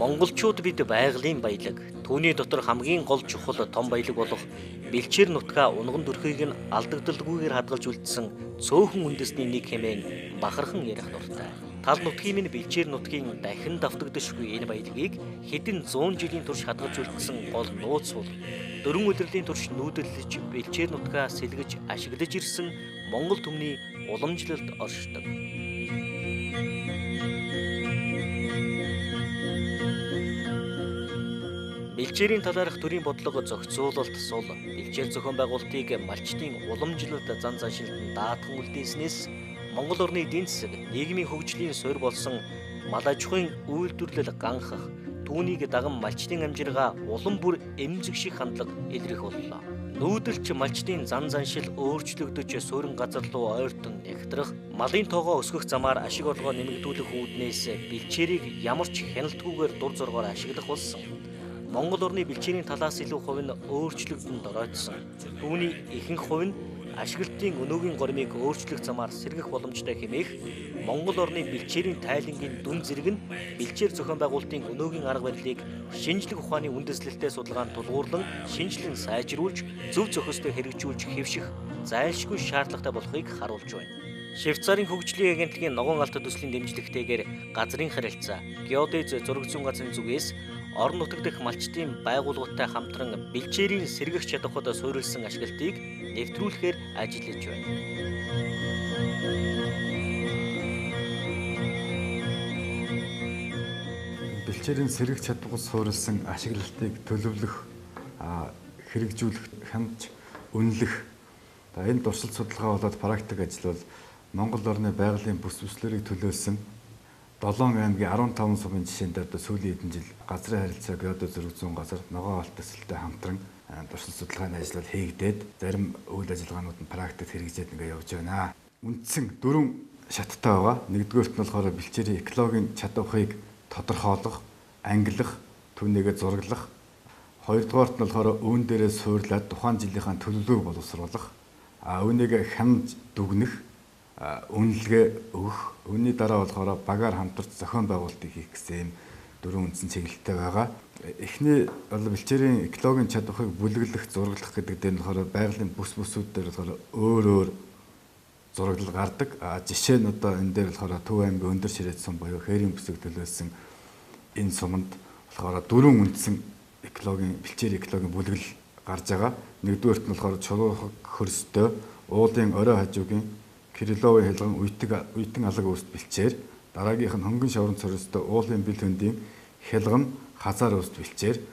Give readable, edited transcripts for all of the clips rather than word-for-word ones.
Монголчууд бид байгалийн баялаг, түүний дотор хамгийн гол чухал том баялаг болох бэлчээр нутгаа унган төрхийг нь алдагдalgүйгээр хадгалж үлдсэн цөөхөн үндэсний нэг хэмээн бахархан ярих дуртай. Тал нутгийн минь бэлчээр нутгийн дахин давтагдашгүй энэ баялагийг хэдэн зуун жилийн турш хадгалж үлдсэн гол нууц бол дөрвөн улирлын турш нүүдэллэж бэлчээр нутгаа сэлгэж ашиглаж ирсэн Монгол түмний уламжлалт оршдог. Бэлчээрийн талаарх төрийн бодлого зохицуулалт сул бэлчээр зохион байгуулалтыг малчдын уламжлалт зан заншилд даатхан үлдээснээс Монгол орны эдийн засаг нийгмийн хөгжлийн суурь болсон мал аж ахуйн үйлдвэрлэл ганхах, түүнийг даган малчдын амжиргаа улам бүр эмзэг шиг хандлага илрэх боллоо. Нүүдэлч малчдын зан заншил өөрчлөгдөж суурин газар руу ойртон нягтрах, малын тоогоо өсгөх замаар ашиг орлогоо нэмэгдүүлэх үүднээс бэлчээрийг ямар ч хяналтгүйгээр дур зоргоор ашиглах болсон. Монгол орны бэлчээрийн талаас илүү хувь нь өөрчлөгдөн доройтсон. Түүний ихэнх хувь нь ашиглалтын өнөөгийн горимыг өөрчлөх замаар сэргэх боломжтой хэмээх Монгол орны бэлчээрийн тайлангийн дүн зэрэг нь бэлчээр зохион байгуулалтын өнөөгийн арга барилыг шинжлэх ухааны үндэслэлтэй судалгаанд тулгуурлан шинжлэн сайжруулж зөв зохистой хэрэгжүүлж хэвших зайлшгүй шаардлагатай болохыг харуулж байна. Швейцарын хөгжлийн агентлагийн ногоон алт төслийн дэмжлэгтэйгээр газрын харилцаа, геодез зураг зүйн газрын зүгээс орон нутаг дахь малчдын байгууллагатай хамтран бэлчээрийн сэргэх чадварт суурилсан ашиглалтыг нэвтрүүлэхээр ажиллаж байна. Бэлчээрийн сэргэх чадварт суурилсан ашиглалтыг төлөвлөх, хэрэгжүүлэх, хянаж, үнэлэх. Энэ туршилт судалгаа болоод практик ажил бол Монгол орны байгалийн бүс бүслэрийг төлөөлсөн 7 аймгийн 15 сумын жишээнд одоо сүүлийн хэдэн жил газрын харилцаа геодез зураг зүйн газар ногоон алт төсөлтэй хамтран туршилт судалгааны ажил бол хийгдээд зарим үйл ажиллагаанууд нь практикт хэрэгжээд ингээ явж байна. Үндсэн дөрвөн шаттай байгаа. Нэгдүгээрт нь болохоор бэлчээрийн экологийн чадварыг тодорхойлох, ангилах, түүнийгээ зураглах. Хоёрдугаарт нь болохоор үүн дээрээ суурлаад тухайн жилийнхаа төлөвлөгөөг боловсруулах, үүнийг хянаж дүгнэх, үнэлгээ өгөх, үүний дараа болохоор багаар хамтарч зохион байгуулалтыг хийх гэсэн юм дөрвөн үндсэн чиглэлтэй байгаа. Эхний бол бэлчээрийн экологийн чадварыг бүлэглэх, зураглах гэдэг дээр нь болохоор байгалийн бүс бүсүүд дээр болохоор өөр өөр зураглал гардаг. Жишээ нь одоо энэ дээр болохоор Төв аймгийн өндөр ширээт сум буюу Хээрийн бүсийг төлөөлсөн энэ суманд болохоор дөрвөн үндсэн экологийн бэлчээр экологийн бүлэглэл гарч байгаа. Нэгдүгээрт нь болохоор чулуухаг хөрсдөө уулын орой хажуугийн Кирилловын хялган уйтан алаг өөст бэлчээр, дараагийнх нь хөнгөн шаврын цорёстой уулын бэл хөндийн хялган хазаар өөст бэлчээр,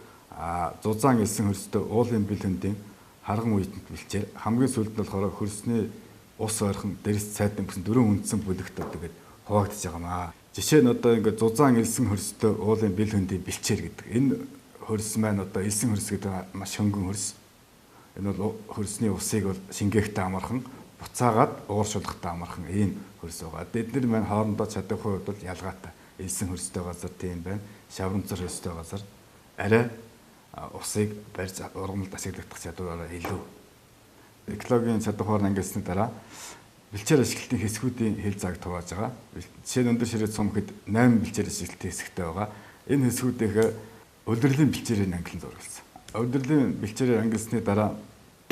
зузаан элсэн хөрсдөө уулын бэл хөндийн харган уйтанд бэлчээр, хамгийн сүүлд нь болохоор хөрсний ус ойрхон дэрс цайдан гэсэн дөрвөн үндсэн бүлэгт одоо гээд хуваагдаж байгаа маа. Жишээ нь одоо ингээд зузаан элсэн хөрсдөө уулын бэл хөндийн бэлчээр гэдэг. Энэ хөрс маань одоо элсэн хөрс гэдэг маш хөнгөн хөрс. Энэ бол хөрсний усыг бол шингээхтэй амархан, буцаагаад ууршуулахтай амархан ийм хөрс байгаа. Тэд нар маань хоорондоо чадах хувьд бол ялгаатай. Элсэн хөрстэй газар тийм байна. Шаврамцар хөрстэй газар арай усыг барьж ургамалд ашиглагдах чадвараараа илүү. Экологийн чадвараар ангилсны дараа бэлчээр ашиглалтын хэсгүүдийн хэл зааг тувааж байгаа. Жишээ нь өндөр ширээт сум гэхэд 8 бэлчээр ашиглалтын хэсэгтэй байгаа. Энэ хэсгүүдийнхээ улирлын бэлчээрийн ангилан зурагласан. Улирлын бэлчээрээр ангилсны дараа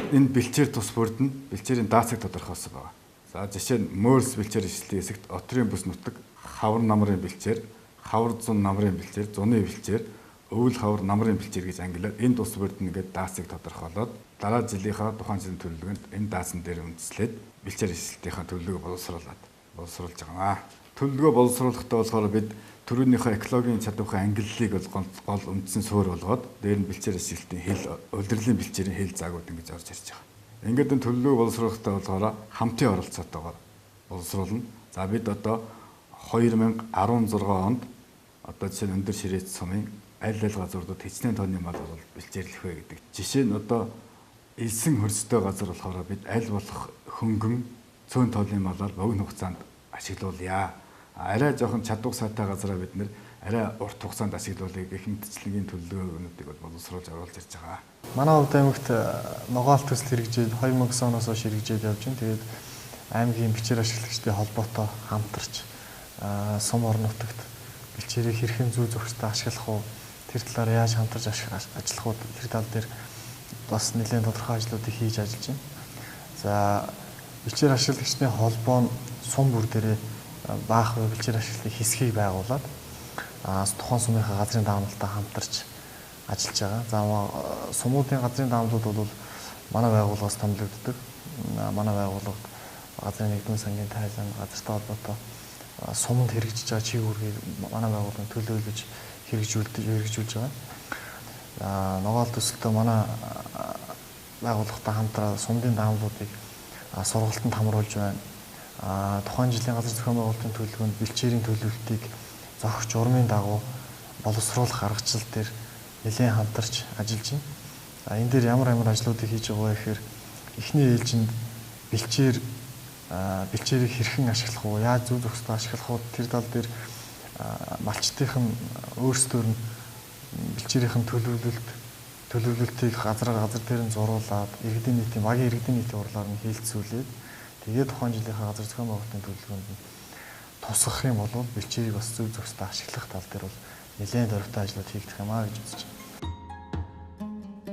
энэ бэлчээр тус бүрд нь бэлчээрийн даацыг тодорхойлсон байгаа. За жишээ нь мөөрс бэлчээр ашиглалтын хэсэгт отрын бүс нутаг, хавар намрын бэлчээр, хавар зун намрын бэлчээр, зуны бэлчээр, өвөл хавар намрын бэлчээр гэж ангилаад энэ тус бүрд нь ингээд даацыг тодорхойлоод дараа жилийнхаа тухайн жилийн төлөвлөгөөнд энэ даацан дээр үндэслээд бэлчээр ашиглалтынхаа төлөвлөгөөг боловсруулж байгаа. Төлөвлөгөө боловсруулахдаа болохоор бид төрөөнийхөө экологийн чадварын ангиллыг бол гол үндсэн суурь болгоод дээр нь бэлчээр ашиглалтын хэл, улирлын бэлчээрийн хэл заагууд ингэж орж ирж байгаа. Ингээд энэ төлөвлөгөөг боловсруулахдаа болохоор хамтын оролцоотойгоор боловсруулна. За бид одоо 2016 онд одоо жишээ нь өндөр ширээт сумын аль аль газруудад хичнээн тонны мал бол бэлчээрлэх вэ гэдэг. Жишээ нь одоо элсэн хөрстэй газар болохоор бид аль болох хөнгөн цөөн тоолын малаар богино хугацаанд ашиглуулъя. Арай жоохон чадвар сайтай газараа бид нэр арай урт хугацаанд ашиглуулъя гэх мэтчлэнгийн төлөвлөгөөнүүдийг бол боловсруулж оруулж ирж байгаа. Манай Овд аймагт ногоон алт төсөл хэрэгжээд 2009 оноос хойш хэрэгжээд явж байна. Тэгээд аймгийн бэлчээр ашиглагчдын холбоотой хамтарч сум орон нутагт бэлчээрийг хэрхэн зүй зохистой ашиглах уу, тэр талаар яаж хамтарч ажиллах уу, тэр тал дээр бас нэлээд тодорхой ажлуудыг хийж ажиллаж байна. За бэлчээр ашиглагчдын холбоо нь сум бүр дээрээ баах бэлчээр ашиглалтын хэсгийг байгуулад тухайн сумынхаа газрын даамлалтай хамтарч ажиллаж байгаа. За сумуудын газрын даамлууд бол манай байгууллагаас томилогддог. Манай байгууллагад газрын нэгдмэн сангийн тайлан газартай холбоотой суманд хэрэгжиж байгаа чиг үүргийг манай байгууллага төлөөлөж хэрэгжүүлж байгаа. Ногоол төсөлтөө манай байгууллагатай хамтраа сумдын даамлуудыг сургалтанд хамруулж байна. Тухайн жилийн газар зохион байгуулалтын төлөвлөгөөнд бэлчээрийн төлөвлөлтийг зохих журмын дагуу боловсруулах аргачлал дээр нэлээд хамтарч ажиллаж байна. Энэ дээр ямар ямар ажлуудыг хийж байгаа вэ гэхээр эхний ээлжинд бэлчээрийг хэрхэн ашиглах уу, яаж зөв зохистой ашиглах уу, тэр тал дээр малчдын өөрсдөр нь бэлчээрийн төлөвлөлтийг газар дээр нь зуруулад иргэдийн нийтийн багийн иргэдийн нийтийн хурлаар нь хилцүүлээд тэгээд тухайн жилийнхаа газар зохион байгуулалтын төлөвлөгөөнд нь тусгах юм бол бэлчээрийг бас зөв зохистой ашиглах тал дээр бол нэлээд дөрвтэй ажлууд хийгдэх юм а гэж үзэж байна.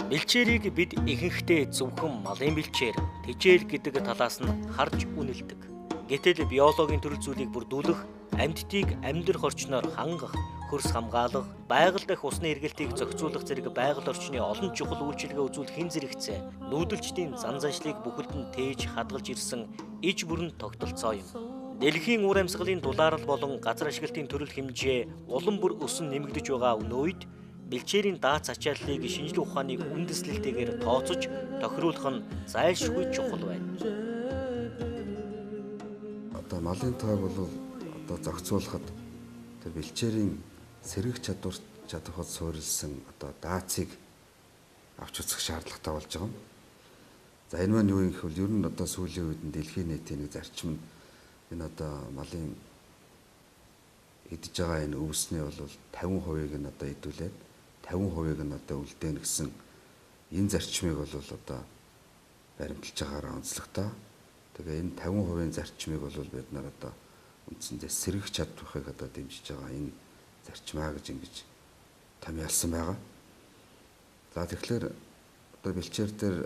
Бэлчээрийг бид ихэнхдээ зөвхөн малын бэлчээр, тэжээл гэдэг талаас нь харж үнэлдэг. Гэтэл биологийн төрөл зүйлийг бүрдүүлэх, амьтдыг амьдрах орчноор хангах, хөрс хамгаалах, байгаль дах усны эргэлтийг зохицуулах зэрэг байгаль орчны олон чухал үйлчилгээ үзүүлэх зэрэгцээ нүүдэлчдийн зан заншлыг бүхэлд нь тээж хадгалж ирсэн иж бүрэн тогтолцоо юм. Дэлхийн уур амьсгалын дулаарал болон газар ашиглалтын төрөл хэмжээ улам бүр өсөн нэмэгдэж байгаа өнөө үед бэлчээрийн даац ачааллыг шинжлэх ухааны үндэслэлтэйгээр тооцож тохируулах нь зайлшгүй чухал байна. Одоо малын тоог бол одоо зохицуулахад тэр бэлчээрийн сэргэх чадварт суурилсан одоо даацыг авч үзэх шаардлагатай болж байгаа юм. За энэ маань юу юм гэвэл ер нь одоо сүүлийн үед нь дэлхийн нийтийн нэг зарчим нь энэ одоо малын идэж байгаа энэ өвсний бол 50%-ыг нь одоо идүүлээд 50%-ыг нь одоо үлдээнэ гэсэн энэ зарчмыг бол одоо баримталж байгаараа онцлогтой. Тэгээ энэ 50% зарчмыг бол бид нар одоо үндсэндээ сэргэх чадварыг одоо дэмжиж байгаа энэ зарчмаа гэж ингэж томьёолсон байгаа. За тэгэхээр одоо бэлчээр дээр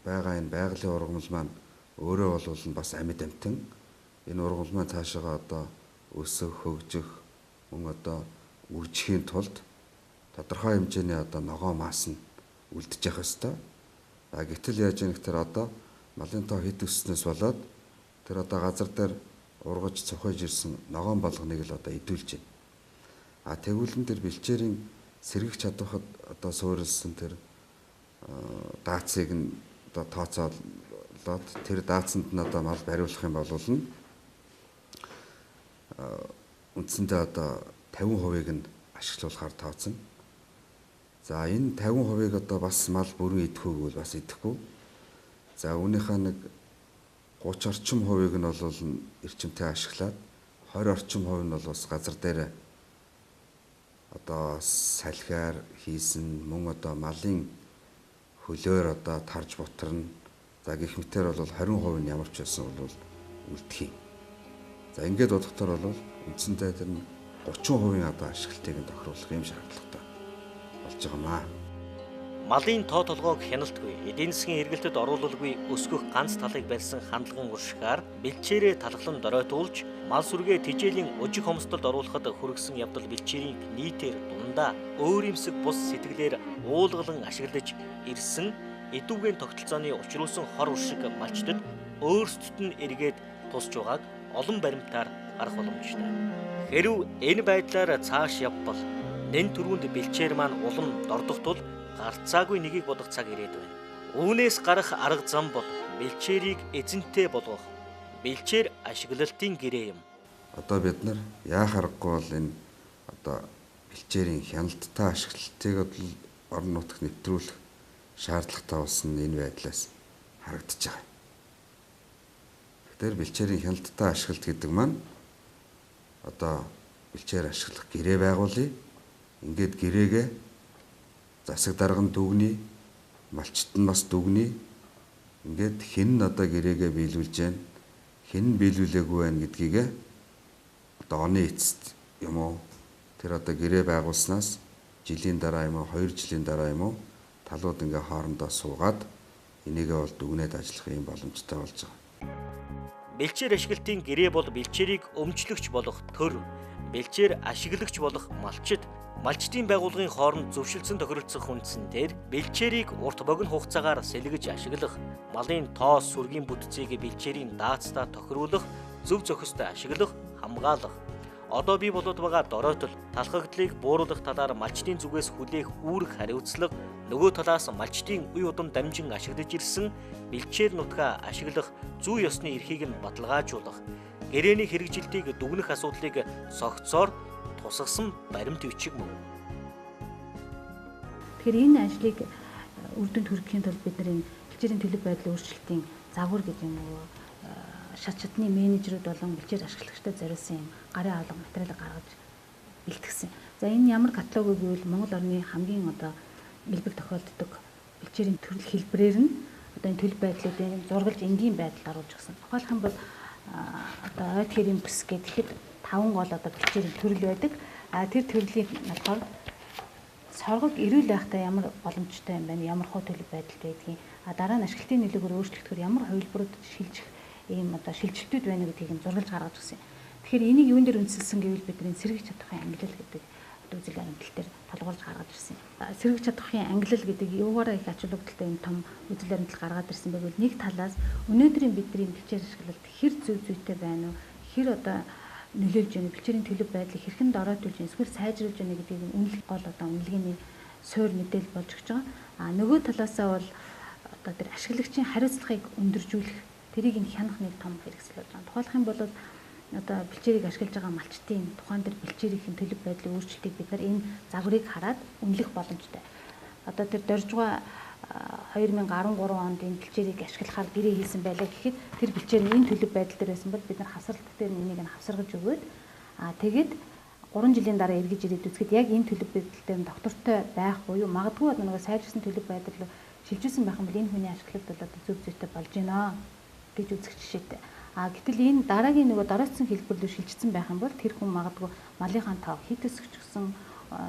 байгаа энэ байгалийн ургамал маань өөрөө бол нь бас амьд амьтан. Энэ ургамал маань цаашаага одоо өсөх, хөгжих, мөн одоо үржихийн тулд тодорхой хэмжээний одоо ногоон масс нь үлдэж явах ёстой. А гэтэл яаж юм гэхээр одоо малын тоо хэд өсснөөс болоод тэр одоо газар дээр ургаж цохойж ирсэн ногоон болгоныг л одоо идүүлж байна. А тэгвэл нь тэр бэлчээрийн сэргэх чадварт одоо суурилсан тэр даацыг нь одоо тооцоолоод тэр даацанд нь одоо мал бариулах юм бол нь үндсэндээ одоо 50%-ыг нь ашиглуулахаар тооцно. За энэ 50%-ыг одоо бас мал бүрэн идэх үгүй бол бас идэхгүй. За үүнийхээ нэг 30 орчим хувийг нь бол эрчимтэй ашиглаад 20 орчим хувь нь бол бас газар дээр одоо салхиар хийсэн мөн одоо малын хөлөөр одоо тарж бутарна. За гэх мэтээр бол 20% нь ямар ч байсан бол үлдэх юм. За ингээд бодохтоор бол үндсэндээ тэр нь 30% одоо ашиглалтыг нь тохируулах юм шаардлагатай болж байгаа маа. Малын тоо толгойг хяналтгүй, эдийн засгийн эргэлтэд оруулалгүй өсгөх ганц талыг барьсан хандлагын уршигаар бэлчээрээ талхлан доройтуулж мал сүргээ тэжээлийн ужиг хомсдолд оруулахад хүргэсэн явдал бэлчээрийг нийтээр дундаа өөр юмсэг бус сэтгэлээр уулгалан ашиглаж ирсэн эдүүгийн тогтолцооны учруулсан хор уршиг малчдад өөрсдөд нь эргээд тусч байгааг олон баримтаар харах боломжтой. Хэрв энэ байдлаар цааш явбал нэн түрүүнд бэлчээр маань улам дордох тул гарцаагүй нэгийг бодох цаг ирээд байна. Үүнээс гарах арга зам бол бэлчээрийг эзэнтэй болгох бэлчээр ашиглалтын гэрээ юм. Одоо бид нар яах аргагүй бол энэ одоо бэлчээрийн хяналттай ашиглалтыг орон нутагт нэвтрүүлэх шаардлагатай болсон энэ байдлаас харагдаж байгаа. Тэгэхээр бэлчээрийн хяналттай ашиглалт гэдэг маань одоо бэлчээр ашиглах гэрээ байгуулъя. Ингээд гэрээгээ засаг дарга нь дүгнэе, малчт нь бас дүгнэе. Ингээд хэн нь одоо гэрээгээ биелүүлж гэн, хэн нь биелүүлээгүй байна гэдгийг одоо оны эцэст юм уу Тэр одоо гэрээ байгуулснаас жилийн дараа юм уу, 2 жилийн дараа юм уу талууд ингээ хоорондоо суугаад энийгээ бол дүгнээд ажиллах юм боломжтой болж байгаа. Бэлчээр ашиглалтын гэрээ бол бэлчээрийг өмчлөгч болох төр, бэлчээр ашиглагч болох малчид, малчдын байгууллагын хооронд зөвшөлдсөн тохиролцох үндсэн дээр бэлчээрийг урт богино хугацаагаар сэлгэж ашиглах, малын тоос сүргийн бүтцийг бэлчээрийн даацдаа тохируулах, зөв зохистой ашиглах, хамгаалах. Одоо бий болоод байгаа доройтол, талхагдлыг бууруулах талаар малчдын зүгээс хүлээх үүрэг хариуцлага, нөгөө талаас малчдын үе удам дамжин ашиглаж ирсэн бэлчээр нутгаа ашиглах зүй ёсны эрхийг нь баталгаажуулах, гэрээний хэрэгжилтийг дүгнэх асуудлыг согцоор тусгасан баримт бичиг мөн. Тэгэхээр энэ ажлыг үр дүнд хүргэхийн тулд бид нар энэ бэлчээрийн төлөв байдлын өөрчлөлтийн загвар гэдэг юм уу, шат шатны менежерүүд болон бэлчээр ашиглагчдад зориулсан юм гарын авлага материалыг гаргаж бэлтгэсэн. За энэ ямар каталог вэ гэвэл Монгол орны хамгийн одоо элбэг тохиолддог бэлчээрийн төрөл хэлбэрээр нь одоо энэ төлөв байдлуудын зургалж энгийн байдалд оруулж өгсөн. Тухайлх юм бол одоо ойд хэрийн бүс гэхэд 5 гол одоо бэлчээрийн төрөл байдаг. А тэр төрлийн болохоор соргог эрүүл байхдаа ямар боломжтой юм байна, ямар хуу төлөв байдалд байдгийг, а дараа нь ашиглалтын нөлөөгөөр өөрчлөгдөхөөр ямар хувилбарууд шилжих ийм одоо шилжилтүүд байна гэдгийг нь зургалж гаргаж өгсөн. Тэгэхээр энийг юун дээр үндэслэсэн гэвэл бидний сэргийж чадахын ангилал гэдэг үзэл баримтлал дээр толгуурлаж гаргаж ирсэн. Сэргийж чадахын ангилал гэдэг юугаараа их ач холбогдолтой юм том үзэл баримтлал гаргаад ирсэн бэ гэвэл нэг талаас өнөөдрийн бидний бэлчээр ашиглалт хэр зөв зүйтэй байна уу, хэр одоо нөлөөлж байна, бэлчээрийн төлөв байдлыг хэрхэн доройтуулж байна, эсвэл сайжруулж байна гэдгийг үнэлэх гол одоо үнэлгээний суурь мэдээлэл болж өгч байгаа. А нөгөө талаасаа бол одоо тэр ашиглагчийн хариуцлагыг өндөржүүлэх, тэрийг нь хянах нэг том хэрэгсэл болж байгаа. Тухайлх юм бол одоо бэлчээрийг ашиглаж байгаа малчдын тухайн дээр бэлчээрийн төлөв байдлын өөрчлөлтийг бид нар энэ загварыг хараад үнэлэх боломжтой. Одоо тэр доржугай 2013 онд энэ бэлчээрийг ашиглахаар гэрээ хийсэн байлаа гэхэд тэр бэлчээр нь энэ төлөв байдал дээр байсан бол бид нар хавсралт дээр энийг нь хавсаргаж өгөөд тэгээд 3 жилийн дараа эргэж ирээд үзэхэд яг энэ төлөв байдал дээр нь доктортой байх буюу магадгүй нөгөө сайжирсан төлөв байдал руу шилжүүлсэн байх юм бол энэ хүний ашиглалт бол одоо зөв зүйтэй болж байна гэж үзэх жишээтэй. А гэтэл энэ дараагийн нөгөө доройтсон хэлбэр рүү шилжчихсэн байх юм бол тэр хүн магадгүй малынхаа тоог хит өсгөчихсөн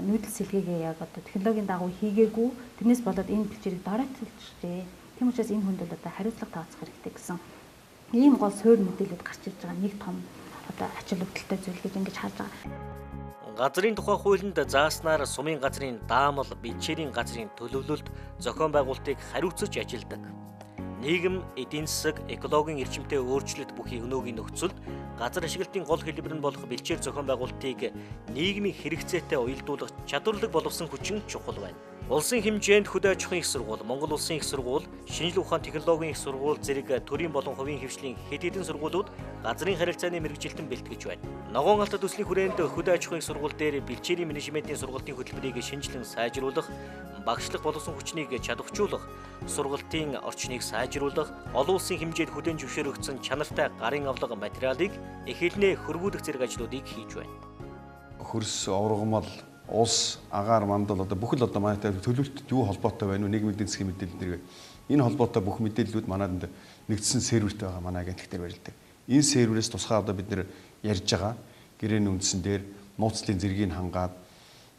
нүүдэл сэлгээгээ яг одоо технологийн дагуу хийгээгүй, тэрнээс болоод энэ бэлчээрийг доройтолжээ. Тийм учраас энэ хүнд бол одоо хариуцлага тооцох хэрэгтэй гэсэн ийм гол суурь мэдээлэлд гарч ирж байгаа нэг том одоо ач холбогдолтой зүйл гэж ингэж харж байгаа. Газрын тухай хуулинд зааснаар сумын газрын даамал, бэлчээрийн газрын төлөвлөлт, зохион байгуулалтыг хариуцаж ажилладаг. Нийгэм, эдийн засаг, экологийн эрчимтэй өөрчлөлт бүхий өнөөгийн нөхцөлд газар ашиглалтын гол хэлбэр нь болох бэлчээр зохион байгуулалтыг нийгмийн хэрэгцээтэй уялдуулах чадварлаг боловсон хүчин чухал байна. Улсын хэмжээнд хөдөө аж ахуйн их сургууль, Монгол Улсын их сургууль, шинжлэх ухаан технологийн их сургууль зэрэг төрийн болон хувийн хэвшлийн хэд хэдэн сургуулиуд газрын харилцааны мэргэжилтэн бэлтгэж байна. Ногоон алтад төслийн хүрээнд хөдөө аж ахуйн их сургууль дээр бэлчээрийн менежментийн сургалтын хөтөлбөрийг шинжилэн сайжруулах, багшлах боловсон хүчнийг чадварчуулах, сургалтын орчныг сайжруулах, олон улсын хэмжээнд хүлээн зөвшөөрөгдсөн чанартай гарын авлага материалыг их хэлнээ хөрвүүлэх зэрэг ажлуудыг хийж байна. Хөрс, оврогмол, улс, агаар, мандал одоо бүхэл одоо манай төлөвлөлтөд юу холбоотой байна вэ? Нийгмийн эдийн засгийн мэдээлэл дэр энэ холбоотой бүх мэдээллүүд манад нэгдсэн сервертэй байгаа манай агентлаг дээр барилдаг. Энэ серверээс тусгай одоо бид нэр ярьж байгаа гэрээний үндсэн дээр нууцлын зэргийг хангаад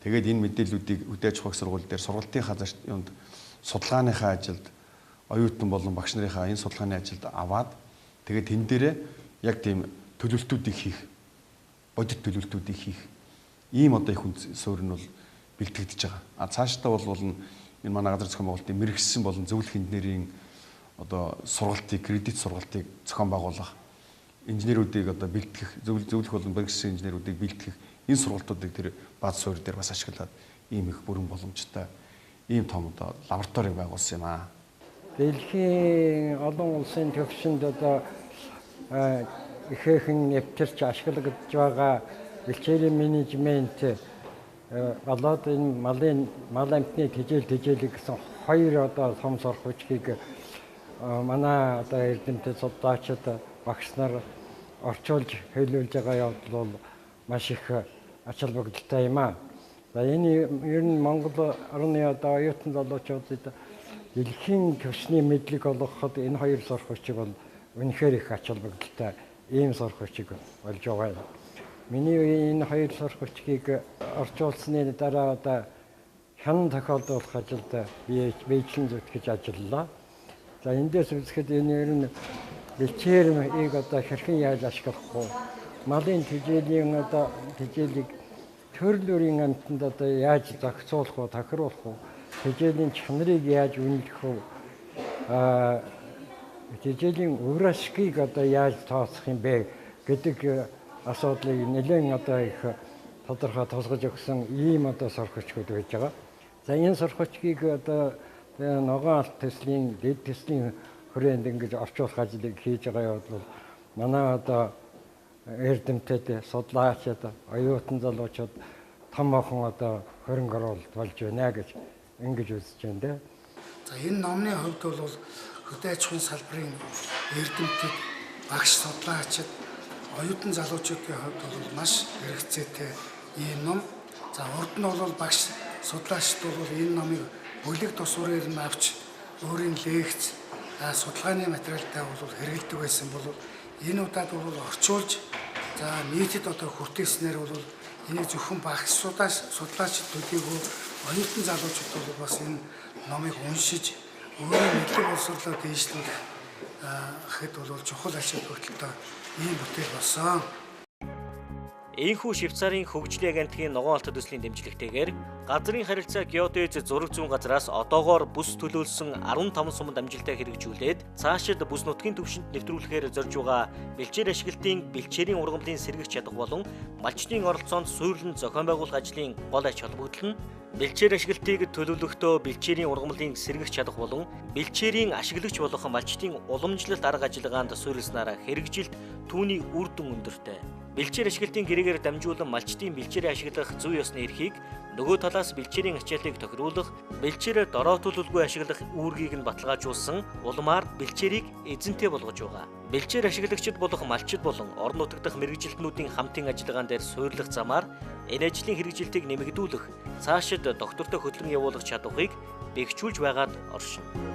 тэгээд энэ мэдээллүүдийг хөдөө аж ахуйн сургууль дээр сургалтынхаа юунд судалгааныхаа ажилд оюутан болон багш нарынхаа энэ судалгааны ажилд аваад тэгээд тэн дээрээ яг тийм төлөвлөлтүүдийг хийх, бодит төлөвлөлтүүдийг хийх ийм одоо их үнд суурь нь бол бэлтгэгдэж байгаа. А цаашдаа бол энэ манай газар зохион байгуулалтын мэргэжсэн болон зөвлөх инженерийн одоо сургалтыг, кредит сургалтыг зохион байгуулах, инженерүүдийг одоо бэлтгэх, зөвлөх болон мэргэжсэн инженерүүдийг бэлтгэх энэ сургалтуудыг тэр бааз суурь дээр бас ашиглаад ийм их бүрэн боломжтой ийм том одоо лабораторийг байгуулсан юм аа. Дэлхийн олон улсын төвшөнд одоо ихээхэн нэвтэрч ашиглагдж байгаа бэлчээрийн менежмент болоод энэ малын мал амьтны тэжээл гэсэн хоёр одоо том сурах хүчгийг манай одоо эрдэмтэд судлаачид багш нар орчуулж хэлүүлж байгаа явдал бол маш их ач холбогдолтой юм аа. За энэ ер нь Монгол орны одоо оюутан залуучуудад дэлхийн түвшний мэдлэг олгоход энэ хоёр сурах хүчиг бол үнэхээр их ач холбогдолтой ийм сурах хүчиг болж байгаа юм. Миний үеийн энэ хоёр сурах бичгийг орчуулсны дараа одоо хянан тохиолдуулах ажилд би бийчлэн зүтгэж ажиллалаа. За эндээс үзэхэд энэ ер нь бэлчээрийг одоо хэрхэн яаж ашиглах вэ? Малын тэжээлийн одоо тэжээлийг төрөл бүрийн амьтанд одоо яаж зохицуулах вэ, тохируулах вэ? Тэжээлийн чанарыг яаж үнэлэх вэ? Тэжээлийн үр ашгийг одоо яаж тооцох юм бэ гэдэг асуудлыг нэлээд одоо их тодорхой тусгаж өгсөн ийм одоо сурах бичгүүд байж байгаа. За энэ сурах бичгийг одоо ногоон алт төслийн дэд төслийн хүрээнд ингэж орчуулах ажлыг хийж байгаа явдал бол манай одоо эрдэмтэд судлаачид, оюутан залуучууд том охин одоо хөрөнгө оруулалт болж байна гэж ингэж үзэж байна дээ. За энэ номны хувьд бол хөдөө аж ахуйн салбарын эрдэмтэд, багш судлаачид, оюутан залуучуудын хувьд бол маш хэрэгцээтэй ийм ном. За урд нь бол багш судлаачид бол энэ номыг бүлэг тусвараар нь авч өөрийн лекц, судалгааны материалтай бол хэрэглэдэг байсан бол энэ удаад бол орчуулж за нийтэд одоо хүртээснээр бол энийг зөвхөн багш судлаачид төдийгүй оюутан залуучууд бол бас энэ номыг уншиж өөрийн мэдлэг боловсролоо дээшлүүлэх хэд бол чухал ач холбогдолтой ийм бүтээл болсон. Ийхүү Швейцарын хөгжлийн агентлагийн ногоон алт төслийн дэмжлэгтэйгээр газрын харилцаа геодез зураг зүүн газраас одоогоор бүс төлөөлсөн 15 суманд амжилттай хэрэгжүүлээд цаашид бүс нутгийн түвшинд нэвтрүүлэхээр зорж байгаа бэлчээр ашиглалтын бэлчээрийн ургамлын сэргийх чадах болон малчдын оролцоонд суйрлан зохион байгуулах ажлын гол ач холбогдол нь бэлчээр ашиглалтыг төлөвлөхдөө бэлчээрийн ургамлын сэргийх чадах болон бэлчээрийн ашиглагч болох малчдын уламжлалт арга ажиллагаанд суурилснараа хэрэгжилт түүний үр дүн өндөртэй. Бэлчээр ашиглалтын гэрээгээр дамжуулан малчдын бэлчээрээ ашиглах зүй ёсны эрхийг нөгөө талаас бэлчээрийн ачааллыг тохируулах, бэлчээрээ дороотөлөлгүй ашиглах үүргийг нь баталгаажуулсан улмаар бэлчээрийг эзэнтэй болгож байгаа. Бэлчээр ашиглагчид болох малчид болон орон нутаг дахь мэргэжилтнүүдийн хамтын ажиллагаан дээр суйрлах замаар энэ ажлын хэрэгжилтийг нэмэгдүүлэх, цаашид доктортой хөдөлгөөн явуулах чадварыг бэхжүүлж байгаад оршино.